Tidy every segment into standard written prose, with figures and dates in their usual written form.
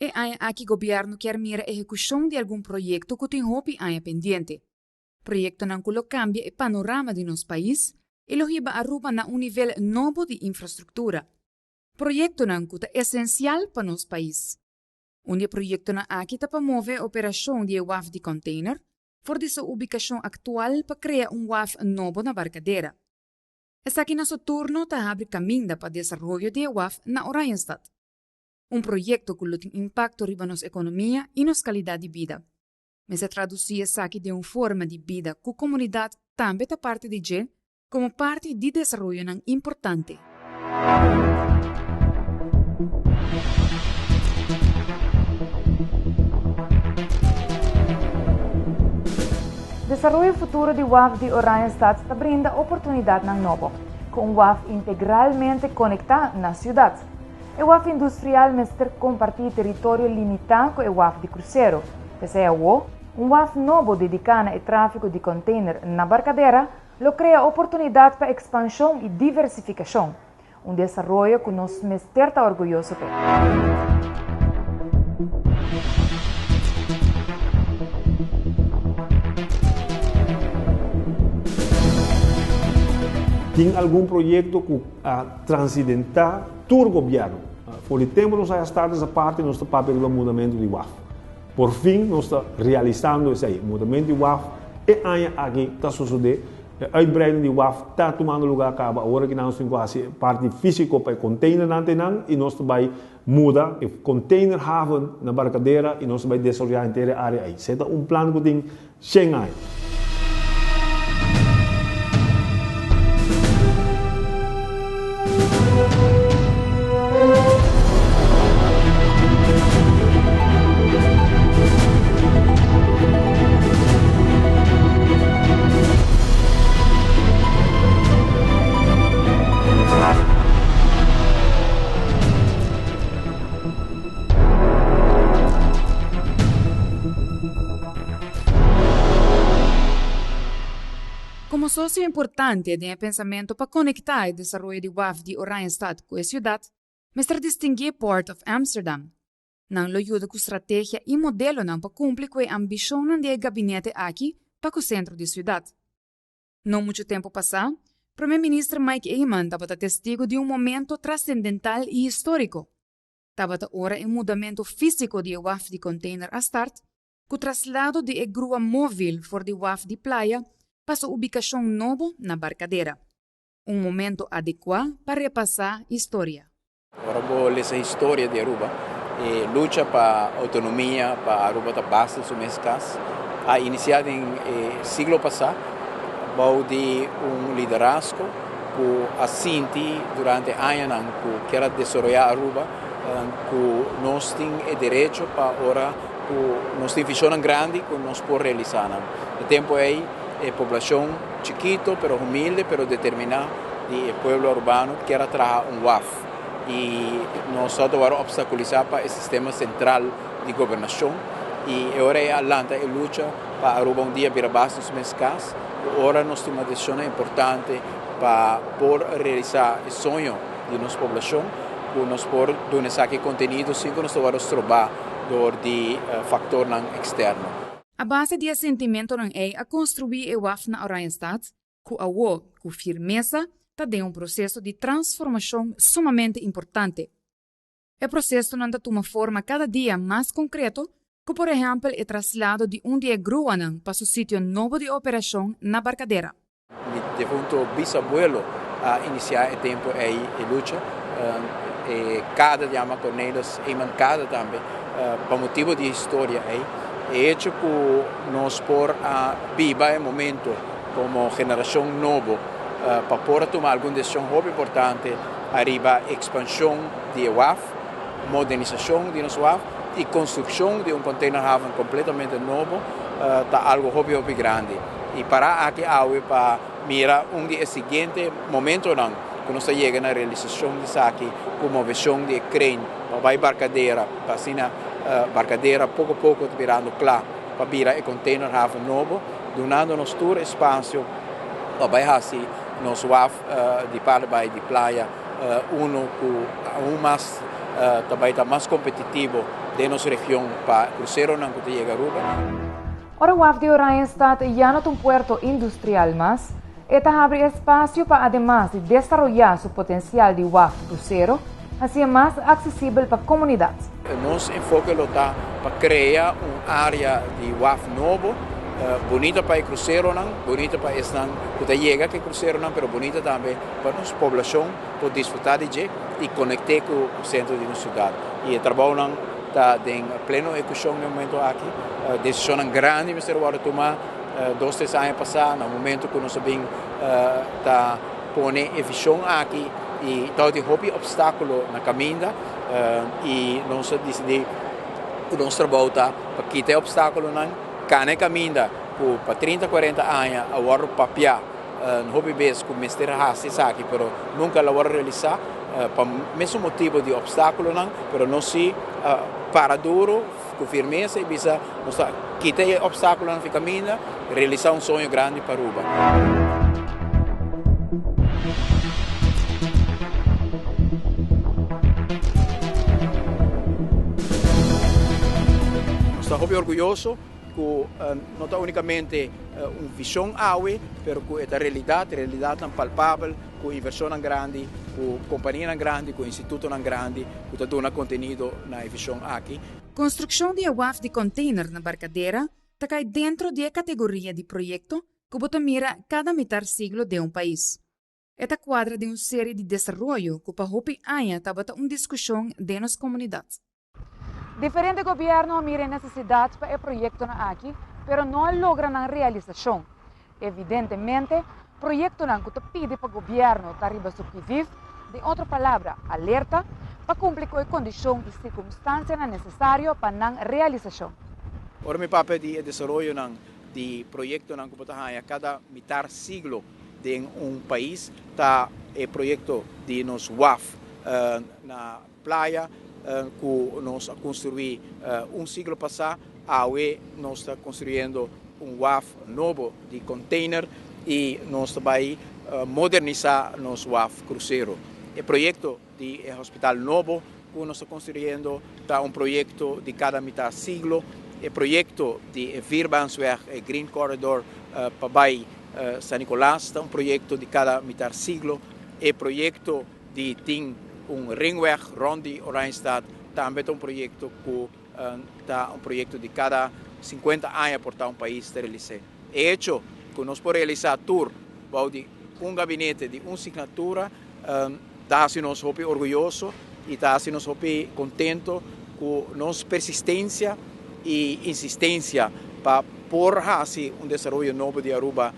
E aña aki Gobierno kier mira ehecucion di algun proyecto cu tin hopi aña pendiente. Proyectonan cu lo cambia e panorama di nos pais y lo hiba Aruba na un nivel nobo di infrastructura. Proyectonan cu ta esencial pa nos pais. Un di e proyectonan aki ta pa move e operacion di e waf di container for di su ubicacion actual pa crea un waf nobo na Barcadera. Esaki na su turno ta habri caminda pa desaroyo di e waf na Oranjestad. Un proyecto cu lo tin impacto riba nos economia y nos calidad di bida. Mester traduci esaki den un forma di bida cu comunidad tambe ta parti di dje como parti di desaroyonan importante. Desaroyo futuro di waf di Oranjestad ta brinda oportunidadnan nobo, cu un waf integralmente conecta na ciudad. E waf industrial mester kompartí teritorio limitá ku e waf di krusero. P'esei awo, un waf nobo dediká na e tráfiko di kònteiner na Barkadera lo krea oportunidat pa ekspanshon i diversifikashon, un desaroyo ku nos mester ta orguyoso p'e. Tin algun proyekto ku a transidentá tur gobièrnu. For di tempu nos a haya status aparte nos ta papia riba mudamentu di waf. Por fin nos ta realisando esei. Mudamentu di waf e aña aki ta sosodé. E uitbreiding di waf ta tumando lugá kaba. Awor aki nos tin ku hasi e parti físiko pa e konteinernan te nan i nos ta bai muda e konteinerhaven na Barcadera i nos ta bai desaroyá henter e área ei. Esei ta un plan ku tin shen aña. Komo sosio importante den e pensamentu pa konektá e desaroyo di waf di Oranjestad ku e siudat, mester distinguí Port of Amsterdam. Nan lo yuda ku strategia i modelonan pa kumpli ku e ambishonnan di e gabinete aki pa ku sentro di siudat. No muchu tempu pasá, Prome Minister Mike Eman tabata testigu di un momento trasendental i históriko. Tabata ora e mudamentu físiko di e waf di konteiner a start, ku traslado di e grua móvil for di waf di Playa pa su ubikashon nobo na Barcadera. Un momento adekuá pa repasá historia. Ora bo lesa historia di Aruba, e lucha pa autonomia, pa Aruba ta basta su mes cas, a inicia den e siglo pasa bou di un liderazgo cu a sinti durante añanan cu kier a desaroya Aruba, cu nos tin e derecho pa ora cu nos tin visionnan grandi cu nos por realisa nan. E tempo ey e poblacion chikito pero humilde pero determina di e pueblo arubano kier a traha un waf y nos a wòrdu obstaculisa pa e sistema central di gobernacion y e ora ey a lanta e lucha pa Aruba un dia bira bas nos mes cas cu ora nos tuma decisionnan importante pa por realisa e soño di nos poblacion cu nos por duna esaki contenido sin cu nos ta wòrdu stroba door di factornan externo. A base di e sentimentonan ey a construi e waf na Oranjestad, ku awo ku firmesa ta den un proseso di transformashon sumamente importante. E prosesonan ta tuma forma kada dia mas konkreto ku por ehèmpel e traslado di un di e gruanan pa su sitio nobo di operashon na Barcadera. Mi defunto bisabuelo a inisiá e tempu ei e lucha. E kada yama Cornelis Eman Kada tambe pa motibu di e historia ei. E hecho ku nos por a biba e momento komo generashon nobo pa por a tuma algun desishon hopi importante ariba ekspanshon di e waf, modernisashon di nos waf i konstrukshon di un containerhaven kompletamente nobo ta algu hopi hopi grandi. I para aki awe pa mira un di e siguiente momentonan ku nos ta yega na realisashon di esaki ku moveshon di e crane pa bai Barcadera pa asina Barcadera poko poko ta birando kla pa bira e containerhaven nobo, dunando nos tur espasio pa bai hasi nos waf di Paardenbaai di Playa uno ku aun mas ta bay ta mas competitivo den nos region pa cruceronan cu ta yega Aruba. Ora waf di Oranjestad ya no ta un puerto industrial mas, e ta habri espacio pa ademas di desaroya su potencial di waf crucero, haci'e mas accesibel pa comunidad. Nos enfoke lo ta pa crea un area di waf nobo, bunita pa e cruceronan, bunita pa esnan cu ta yega cu e cruceronan, pero bunita tambe pa nos poblacion por disfruta di dje y conecte cu centro di nos ciudad. Y e trabounan ta den pleno ehecucion na e momento aki. Decisionnan grandi mester wordo tuma dos tres aña pasa na momento cu nos a bin ta pone e vision aki y tabatin hopi obstaculo na caminda y nos a dicidi cu nos trabou ta pa kita e obstaculonan, cana e caminda cu pa trinta cuarenta aña a wordo papia hopi bes cu mester haci esaki pero nunca lo wordo realisa pa mesun motibo di obstaculonan, pero nos si a para duro cu firmeza y bisa nos ta kita e obstaculonan fi caminda, realisa un soño grandi pa Aruba. Nos ta hopi orguyoso cu no ta unicamente un vision awe, pero cu e ta realidad, realidadnan palpabel, cu inversionnan grandi, cu companianan grandi, cu institutonan grandi cu ta duna contenido na e vision aki. Construccion di e waf di container na Barcadera ta cay dentro di e categoria di proyecto cu bo ta mira cada mitar siglo den un pais. E ta cuadra den un serie di desaroyo cu pa hopi aña tabata un discusion den nos comunidad. Diferente gobierno a mira e necesidad pa e proyectonan aki, pero no a logra nan realisacion. Evidentemente, proyectonan cu ta pidi pa gobierno ta riba su qui-vive, den otro palabra, alerta, pa cumpli cu e condicion y circumstancianan necesario pa nan realisacion. Ora mi papia di e desaroyonan di proyectonan cu bo ta haya cada mitar siglo den un pais, ta e proyecto di nos waf na Playa cu nos a construi un siglo pasa, awe nos ta construyendo un waf nobo di container y nos ta bay modernisa nos waf crucero. E proyecto di e hospital nobo cu nos ta construyendo ta un proyecto di cada mitad siglo. E proyecto di e vierbaansweg, e Green Corridor pa bay San Nicolas ta un proyecto di cada mitad siglo. E proyecto di tin un ringweg rond di Oranjestad tambe ta un proyecto cu ta un proyecto di cada 50 aña por ta un pais ta realise. E hecho cu nos por realisa tur bou di un gabinete, di un signatura, ta haci nos hopi orguyoso y ta haci nos hopi contento cu nos persistencia y insistencia pa por haci un desaroyo nobo di Aruba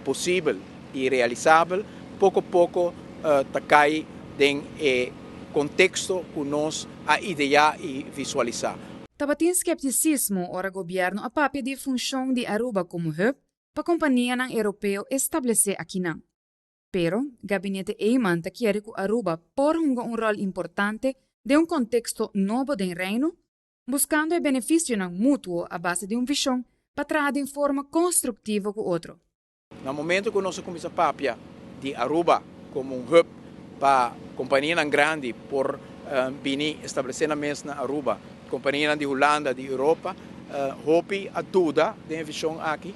posibel y realisabel, poco poco ta cay den e contexto cu nos a idea y visualisa. Tabatin skepticismo ora gobierno a papia di e funcion di Aruba como hub pa companianan Europeo establece akinan. Pero, Gabinete Eman ta kere cu Aruba por hunga un rol importante den un contexto nobo den Reino, buscando e beneficionan mutuo a base di un vision pa traha den forma constructivo cu otro. Na momento cu nos a cuminsa papia di Aruba como un hub pa companianan grandi por bini establece nan mes na Aruba, companianan di Hulanda, di Europa, hopi a duda den e vision aki.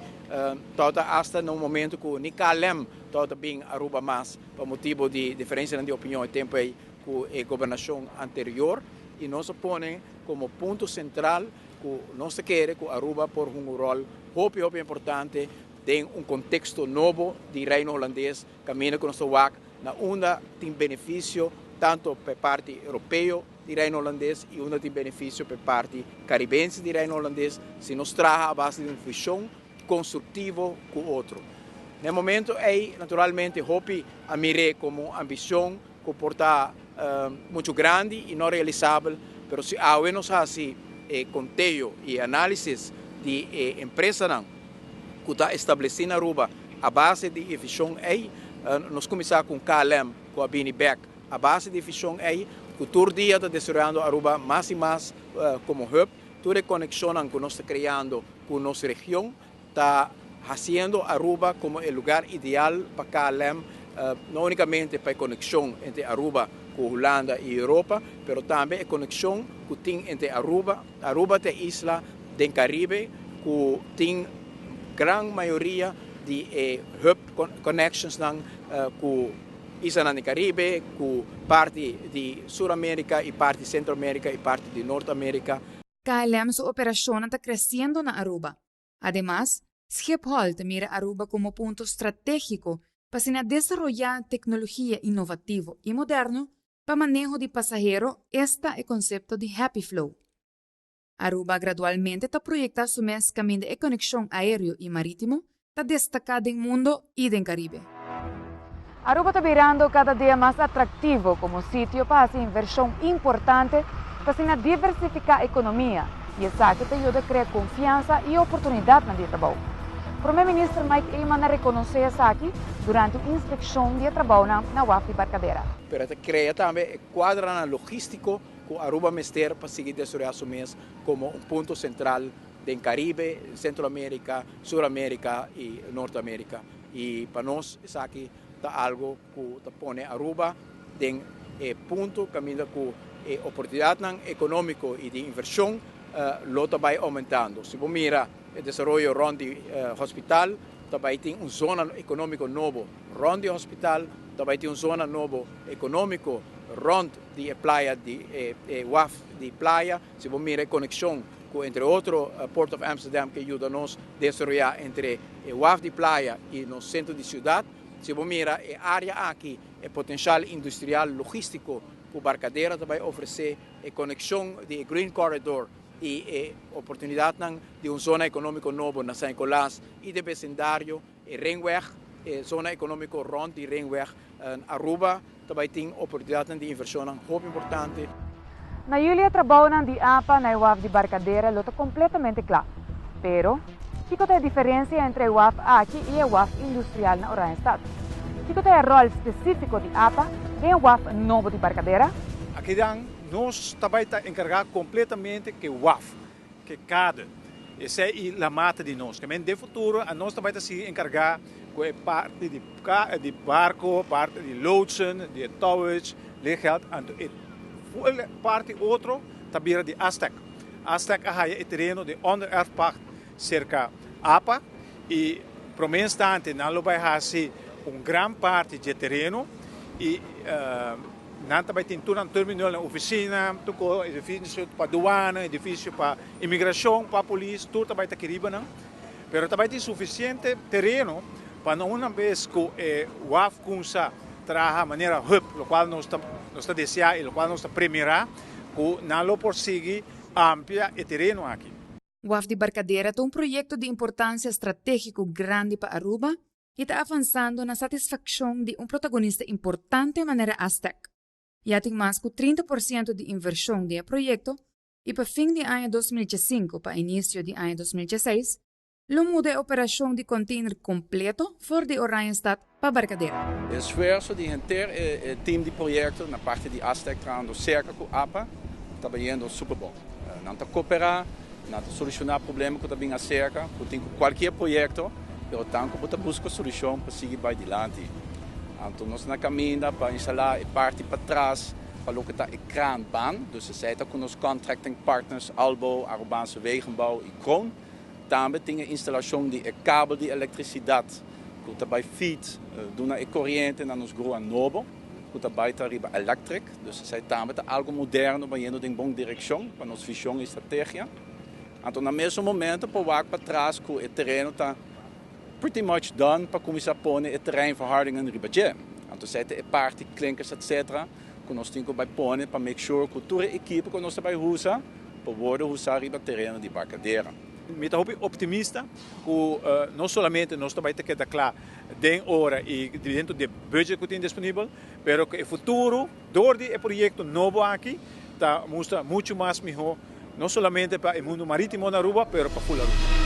Tabata hasta na un momento cu ni KLM tabata bin Aruba mas pa motibo di diferencianan di opinion e tempo ey cu e gobernacion anterior, y nos a pone como punto central cu nos ta kere cu Aruba por hunga un rol hopi hopi importante den un contexto nobo di Reino Holandes caminda cu nos ta wak na unda tin beneficio tanto pa e parti Europeo di Reino Holandes y unda tin beneficio pa e parti Caribense di Reino Holandes si nos traha a base di un vision constructivo cu otro. Na e momento ey naturalmente hopi a mir'e como un ambicion cu por ta mucho grandi y no realisabel, pero si awe nos haci e conteo y e analisis di e empresanan cu ta estableci na Aruba a base di e vision ey, nos cuminsa cu KLM cu a bini bek a base di e vision ey, cu tur dia ta desaroyando Aruba mas y mas como hub, tur e conexionnan cu nos ta creando cu nos region ta haciendo Aruba como e lugar ideal pa KLM, no unicamente pa e conexion entre Aruba ku Hulanda i Europa, pero tambe e konekshon ku tin entre Aruba, Aruba ta e isla den Karibe ku tin gran mayoria di e hub connectionsnan ku islanan di Karibe, ku parti di Sur Amerika i parti Sentro Amerika i parti di Nort Amerika. KLM su operashonnan ta kresiendo na Aruba. Ademas, Schiphol ta mira Aruba komo punto stratégiko pa asina desaroyá teknologia inovativo i moderno pa maneho di pasahero, esta e konsepto di Happy Flow. Aruba gradualmente ta proyektá su mes kaminda e konekshon aéreo i marítimo ta destaká den mundo i den Karibe. Aruba ta birando kada dia mas atraktivo komo sitio pa hasi invershon importante pa asina diversifiká ekonomia i esaki ta yuda krea konfiansa i oportunidatnan di trabou. Prome Minister Mike Eman a rekonosé esaki durante un inspekshon di e trabounan na waf di Barcadera. Pero e ta krea tambe e kuadranan logístiko ku Aruba mester pa sigui desaroyá su mes komo un punto sentral den Karibe, Sentro Amerika, Sur Amerika i Nort Amerika. I pa nos esaki ta algu ku ta pone Aruba den e punto kaminda ku e oportunidatnan ekonómiko i di invershon lo ta bai oumentando. Si bo mira e desaroyo rònt di hospital, ta bai tin un zona ekonómiko nobo rònt di hospital, ta bai tin un zona nobo ekonómiko rònt di e playa di e waf di playa. Si bo mira e konekshon ku entre otro Port of Amsterdam ke yuda nos desaroyá entre e waf di playa i nos sentro di siudat. Si bo mira e área aki, e potenshal industrial logístiko ku Barcadera ta bai ofresé, e konekshon di e Green Corridor i e oportunidatnan di un zona ekonómiko nobo na San Nicolas i den besindario, e Ringweg, e zona ekonómiko rònt di Ringweg Aruba ta bai tin oportunidatnan di invershonnan hopi importante. Na juli e trabounan di apa na e waf di Barcadera lo ta kompletamente kla. Pero, kiko ta e diferensia entre e waf aki i e waf industrial na Oranjestad? Kiko ta e ròl spesífiko di apa den e waf nobo di Barcadera? Akinan nos ta bai ta enkargá kompletamente ku e waf. Ke kade. Esei i la mata di nos. Ke men den futuro a nos ta bai ta sigui enkargá ku e parti di di barko, parti di loodsen, di e towage, liggeld, anto e parti otro ta bira di Aztec. Aztec a haya e tereno di ondererfpacht serka apa i prome instante nan lo bai hasi un gran parti dje tereno i Nan ta bai tin tur nan terminal, nan oficina, tur ko, edificio pa duana, edificio pa inmigracion, pa polis, tur ta bai ta kiriba nan. Pero ta bai tin suficiente tereno pa na una bes ku e waf kumsa traha manera hub, lokual nos ta nos ta desea i lokual nos ta premira ku nan lo por sigui amplia e tereno aki. Waf di Barcadera ta un proyecto di importancia strategico grandi pa Aruba i ta avansando na satisfakshon di un protagonista importante manera Astec. Ya tin mas ku 30% di invershon den e proyekto i pa fin di aña 2015 pa inisio di aña 2016 lo muda e operashon di konteiner kompleto for di Oranjestad pa Barcadera. E esfuerso di henter e team di proyekto na parti di Astec trahando serka ku apa ta bayendo super bon. Nan ta koperá, nan ta solushoná problema ku ta bin aserka, ku tin ku kualkier proyekto, pero tanku bo ta buska solushon pa sigui bai dilanti. Anto nos na kaminda pa instalá e parti patras pa loke ta e kraanbaan, dus esei ta ku nos contracting partners Albo, Arubaanse Wegenbouw i Kroon. Tambe tin e instalashon di e kabel di elektrisidat ku ta bai feed, duna e koriente na nos grua nobo ku ta bai ta riba electric. Dus esei tambe ta algu moderno bayendo den bon direkshon pa nos vishon i strategia. Anto na mesun momento por wak patras ku e tereno ta pretty much done pa kuminsá pone e terreinverhardingen riba dje. Anto esei ta e parti klinkers etc. Ku nos tin ku bai pone pa make sure ku tur e ekipo ku nos ta bai usa por wordo usa riba tereno di Barcadera. Mi ta hopi optimista ku no solamente nos ta bai ta keda kla den ora i dentro di e budget ku tin disponibel, pero ku e futuro dor di e proyekto nobo aki ta mustra muchu mas mihó no solamente pa e mundu marítimo na Aruba pero pa ful Aruba.